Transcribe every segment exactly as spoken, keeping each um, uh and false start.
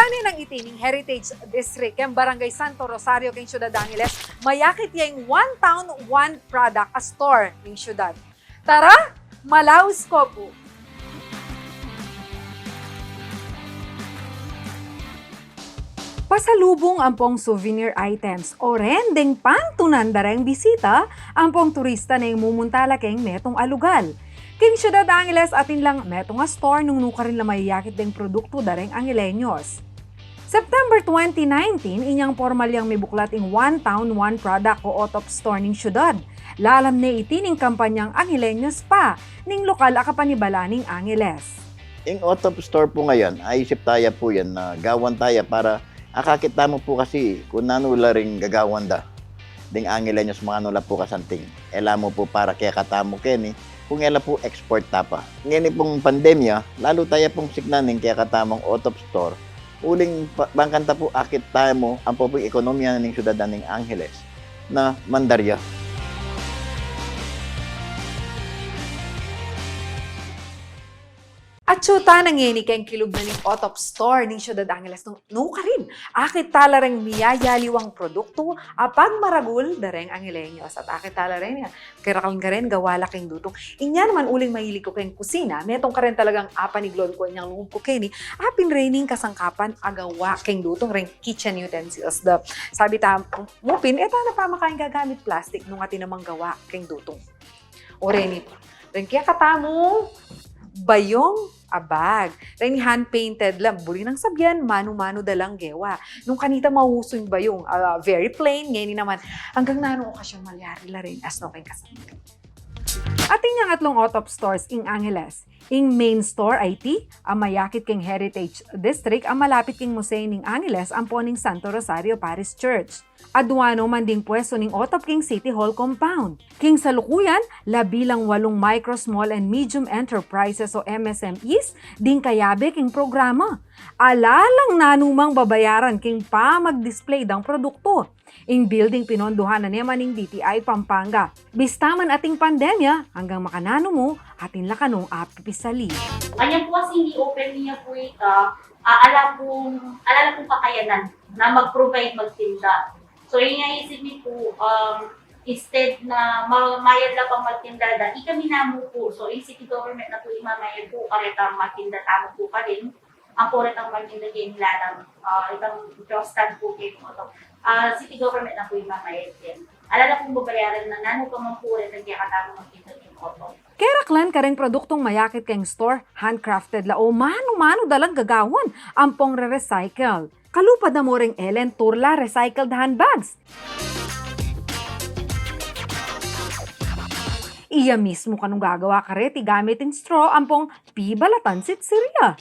Nung iti ning Heritage District keng Barangay Santo Rosario keng Ciudad Angeles, mayakit ya ing One Town, One Product a store ning syudad. Tara, malaus ko pu. Pasalubung ampong souvenir items o ren deng pantunan da reng bisita ampong turista neng mumunta la keng metung a lugal. Keng Ciudad Angeles atin lang metung a store nung nukarin la mayakit deng produktu da reng Angeleños. September twenty nineteen, inyang pormal yang mibuklat ing One Town, One Product o OTOP Store ning syudad. Lalam ne iti ning kampanyang Angeleños Pa ning lokal a kapanibalan ning Angeles. Ing OTOP Store pu ngeni, aisip taya pu yan na gawan taya para akakit tamu pu kasi kung nanu la ring gagawan da ding Angeleños, manganu la pu kasanting. E la mu pu para kekatamu keni, kung e la pu export ta pa. Ngeni pung pandemya, lalu taya pung siknan ning kekatamung OTOP Store, uling pa-, bang kanita pu akit tamu ampo pung ekonomiya ning syudad ning Angeles na mandarya. Atyu tana ngeni keng kilub na ning OTOP Store ning Ciudad Angeles nung nukarin akit tala reng miyayaliwang produktu a pagmaragul da reng Angeleños. At akit tala reng keraklan karen gawa la keng dutung. Inya naman uling mahilig ku keng kusina, metung karen talagang apaniglon ku inyang lungub ku keni, apin reng kasangkapan a gawa keng dutung reng kitchen utensils da. Sabi tamu pin, e tana pamakaing gagamit plastik nung atin namang gawa keng dutung. O reni, reng kekatamung bayung a bag. Reni hand-painted la, buri nang sabian, manu-manu da lang gewa. Nung kanita mausu ing bayung, ah, very plain, ngeni naman, anggang nanu okasyon malyari la rin, as no keng kasama. Atin yang atlung OTOP Stores ing Angeles. Ing main store a iti a mayakit keng Heritage District a malapit keng Museo ning Angeles ampo ning Santo Rosario Parish Church. Adua no man ding pwestu ning OTOP king City Hall compound. King salukuyan, labi lang walung micro, small, and medium enterprises o M S M Es ding kayabe king programa. Ala lang nanumang babayaran king pamag-display dang produktu. Ing building pinondohan na ne man ning D T I Pampanga. Bista man ating pandemya, anggang makananu mu, atin la kanung apipisali. Anya pu kasi ini-open mi pu ita, ah, ala pung, ala la pung kakayanan na mag-provide magtinda. So, ing aisip mi pu, um, instead na ma-, mayad la pang magtinda da, ikami namu pu. So, ing city government na pu ing mamayad pu, karetang magtinda tamu pu karin. Ampo retang magtinda keni lalam, ah, itang stand pu keni OTOP. Ah, city government na pu ing mamayad keni. Ala la pung babayaran na nanu pa man pu retang kekatamung magtinda keni OTOP. Keraklan kareng produktung mayakit keng store, handcrafted la o manu-manu da lang gagawan, ampong re-recycle. Kalupad na mu reng Ellen Turla recycled handbags. Iya mismu kanung gagawa kareti gamit ing straw ampong pibalatan sitsiria.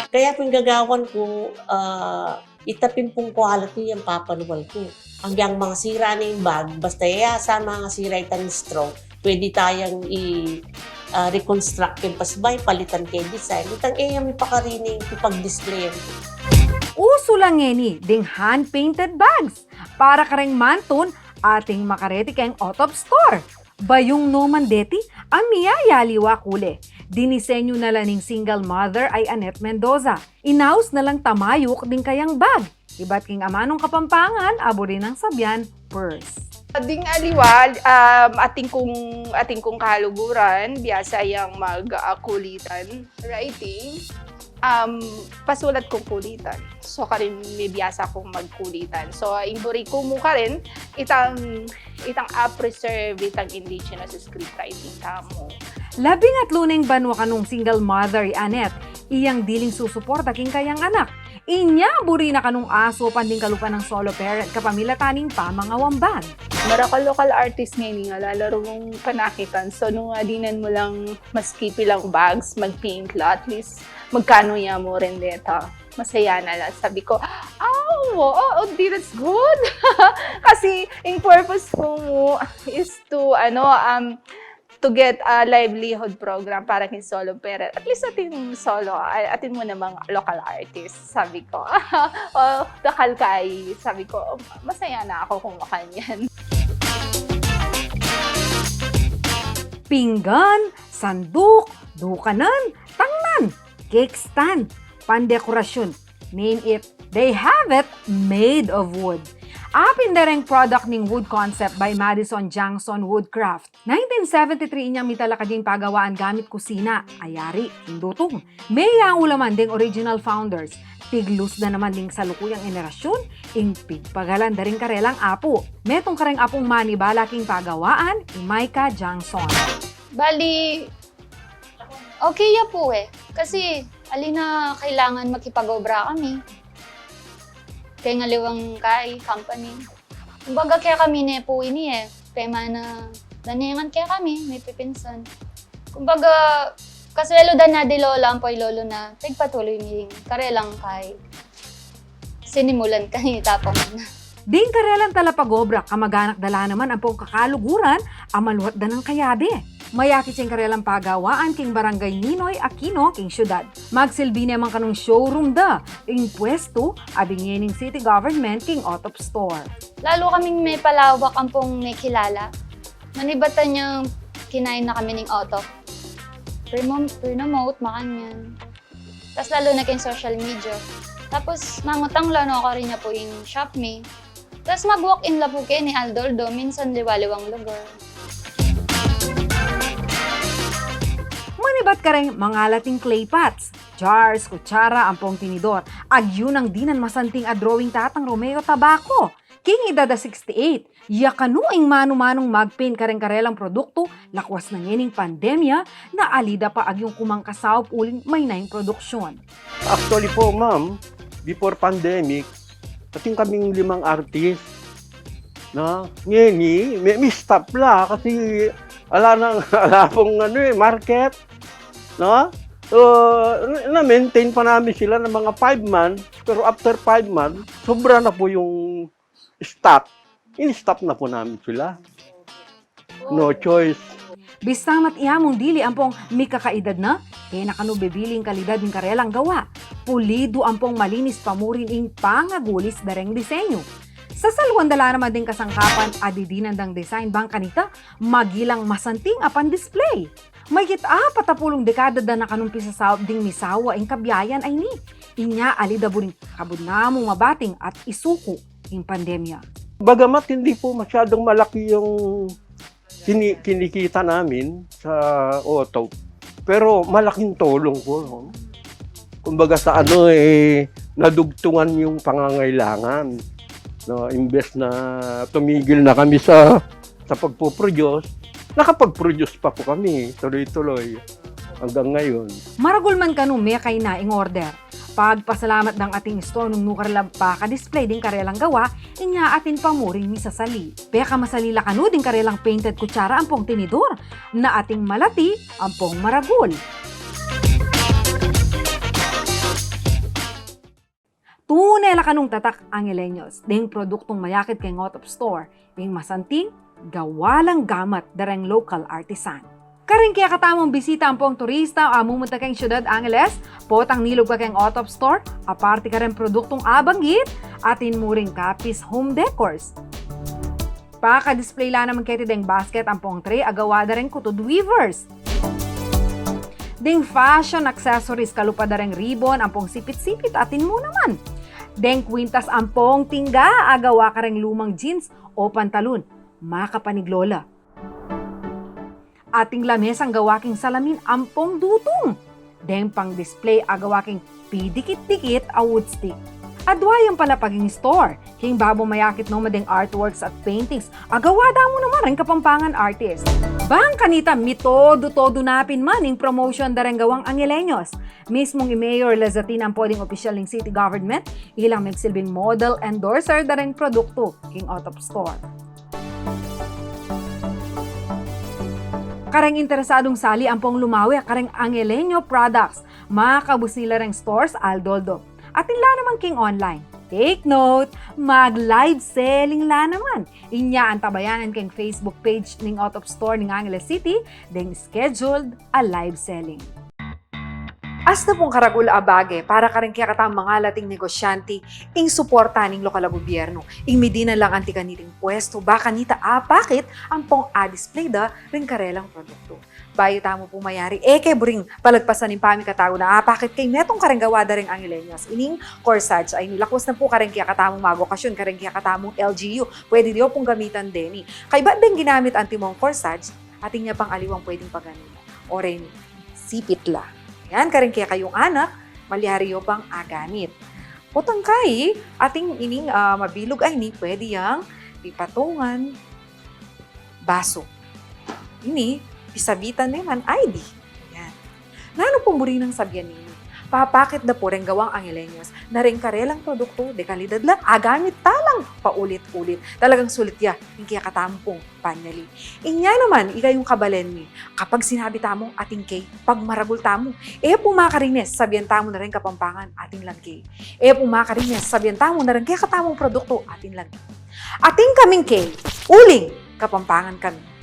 Kaya pin gagawan ku, ah, ita pin pung quality yang papanual ku. Anggang mangasira ne ing bag, basta e ya sa mangasira itang straw, pwede tayang i, ah, reconstruct ing pasbay, palitan keng design. Itang e ya mipakarining ipag-display. Usu la ngeni ding hand-painted bags. Para kareng mantun, atin makareti keng OTOP Store. Bayung no man deti a miyayaliwa kule. Dinisenyu na la ning single mother a i Annette Mendoza. Inaus na lang tamayuk ding kayang bag. Ibat king amanung Kapampangan a buri nang sabian purse. Ding aliwa, um, atin kung, atin kung kaluguran, biasa yang mag, ah, kulitan, writing. Um, pasulat kung kulitan. So, karin mibiasa kung magkulitan. So, ing buri ku mu karin, itang, itang a-preserve itang indigenous script writing tamu. Labing atlu neng banua kanung single mother i Annette, iyang diling susuporta king kayang anak. Inya buri na kanung asupan ding kalupa nang solo parent kapamilatan ning pamangawambag. Marakal local artist ngeni, ala la rung panakitan. So, nung adinan mu lang maski pilang bags, mag-paint la, at least magkanu ya mu rin deta. Masaya na la. Sabi ku, "Oh, oo, di, that's good." Kasi, ing purpose ku mu is to, ano, um, to get a livelihood program para king solo parent. At least atin solo, a-, atin mu namang local artist, sabi ku. O, dakal kai, sabi ku, masaya na aku kung makanyan. Pinggan, sanduk, dukanan, tangnan, cake stand, pandekorasyun, name it, They have it made of wood. Apin dareng product ning Wood Concept by Madison Jangson Woodcraft. Nineteen seventy-three inyang mitalakad ing pagawaan gamit kusina, ayari, ing dutung. Meyang ulaman deng original founders. Tiglus da naman ding salukuyang henerasyun, ing pigpagalan da ring karelang apu. Metung kareng apung manibala king pagawaan, i Micah Jangson. Bali, okay ya pu e. Kasi, ali na kailangan makipag-obra kami. Keng aliwang kai, company. Kumbaga, kekami ne pu ini e. Pemana, danengan kekami, mipipinsan. Kumbaga, kasweldo da na di lola ampo i lolo na, pigpatuloy mi ing karelang kai. Sinimulan kanita pa man. Ding karelang talapag-obra, kamag-anak da la naman ampong kakaluguran, a maluat da nang kayabe. Mayakit ya ing karelang pagawaan king Barangay Ninoy Aquino king syudad. Magsilbi ne man kanung showroom da, ing pwestu a binie ning city government king Otop Store. Lalu kaming mepalawak ampong mekilala. Manibat inyang kinain na kami ning Otop. Primo-, promote, makanyan. Tas lalu na keng social media. Tapos, mangutang la no karin ya pu ing shop mi. Tas mag-walk-in la pu keni aldo-aldo, minsan liwa-liwang lugar. Manibat kareng mangalating clay pots, jars, kutsara, ampong tinidor. Agyu nang dinan masanting a drawing Tatang Romeo Tabaco. King idad a sixty-eight, ya kanu ing manu-manung mag-paint kareng karelang produktu, lakwas na ngening pandemya, na ali da pa agyung kumang kasaup uling mainaing produksyun. Actually po, ma'am, before pandemic, atin kaming limang artist. Na, ngeni, me-, may staff la kasi ala nang, ala pong ano e, market. No? So, na-, na-maintain pa namin sila ng mga five months, pero after five months, sobra na po yung staff. In-staff na po namin sila. No choice. Bista mat iya mung dili ampong mikakaedad na, e na kanu bebili ing kalidad ning karelang gawa. Pulidu ampong malinis pamurin ing pangagulis dareng disenyu. Sasaluan da la naman ding kasangkapan a didinan dang design bang kanita magilang masanting a pan-display. Mahigit apat a pulung dekada da na kanung pisasaup ding misawa ing kabiayan a ini. Inya ali da buring kabud namung mabating at isuku ing pandemya. Bagamat hindi po masyadong malaki yung kini-, kinikita namin sa Otop, pero malaking tulong po, no? Kumbaga sa ano, eh, nadugtungan yung pangangailangan, no? Imbes na tumigil na kami sa, sa pagpo-produce, nakapag-produce pa po kami, tuloy-tuloy, hanggang ngayon. Maragul man kanu mekaina ing order. Pagpasalamat dang ating store nung nukar la paka-display ding karelang gawa, inya atin pamuring misasali. Pekamasali la kanu ding karelang painted kutsara ampong tinidor, na ating malati ampong maragul. Tune la kanung tatak Angeleños, ding produktung mayakit keng Otop Store, ing masanting, gawa lang gamat dareng local artisan. Karing kekatamung bisita ampong turista a mumunta keng Syudad Angeles, potang nilub ka keng Otop Store, aparte kareng produktung abanggit, atin mu ring Capiz Home Decors. Paka-display la naman keti deng basket ampong tray a gawa dareng kutud weavers. Ding fashion accessories kalupa dareng ribbon ampong sipit-sipit atin mu naman. Deng kwintas ampong tingga a gawa kareng lumang jeans o pantalon, makapaniglola. Ating lamesang gawa king salamin ampong dutung. Deng pang-display a gawa king pidikit-dikit a wood stick. Adwa yang palapag ing store, king babo mayakit no man deng artworks at paintings a gawa da mu naman reng Kapampangan artist. Bang kanita mitodo-todo na pin man ing promotion dareng gawang Angeleños. Mismung i Mayor Lazatina ampo ding opisyal ning city government, ila megsilbing model endorser dareng produktu king Otop Store. Kareng interesadung sali ampong lumawe kareng Angeleño products, makabusni la reng stores aldo-aldo. Atin la naman king online. Take note, mag-live selling la naman. Inya antabayanan keng Facebook page ning Otop Store ning Angeles City, deng scheduled a live selling. Asta pung karagul a bage para karing kekatamung mangating negosyante ing suporta ning lokal a gobyernu. Ing midinan lang anti kaniting pwestu, ba kanita apakit ampong a-display da ring karelang produktu. Bayu tamu pung mayari, e ke buring palagpasan ing pamikatawa na apakit keng metung kareng gawa da reng Angileños. Ining corsage a ini lakus na pu kareng kekatamung mag-okasyon, kareng kekatamung L G U. Pwede yu pung gamitan deni. Kaybat deng ginamit antimong corsage, atin ya pang aliwang pwedeng pagamitan. O reni, sipit la. Yan, kareng kekayung anak, malyari yu pang agamit. Potang kai, atin ining, ah, mabilug a ini, pwede yang pipatungan basu. Ini, pisabitan ne man I D. Yan. Nanu pung buri nang sabian nini? Papakit da pu reng gawang Angileños na reng karelang produktu, dekalidad la, agamit ta lang paulit-ulit. Talagang sulit ya ing kekatamung panyali. Inya naman, ikayung kabalen mi, kapag sinabi tamung atin ke, pagmaragul tamu. E pu makarin ne sabian tamu na reng Kapampangan, atin lang ke. E pu makarin ne sabian tamu na reng kekatamung produktu, atin lang ke. Atin kaming ke, uling Kapampangan kami.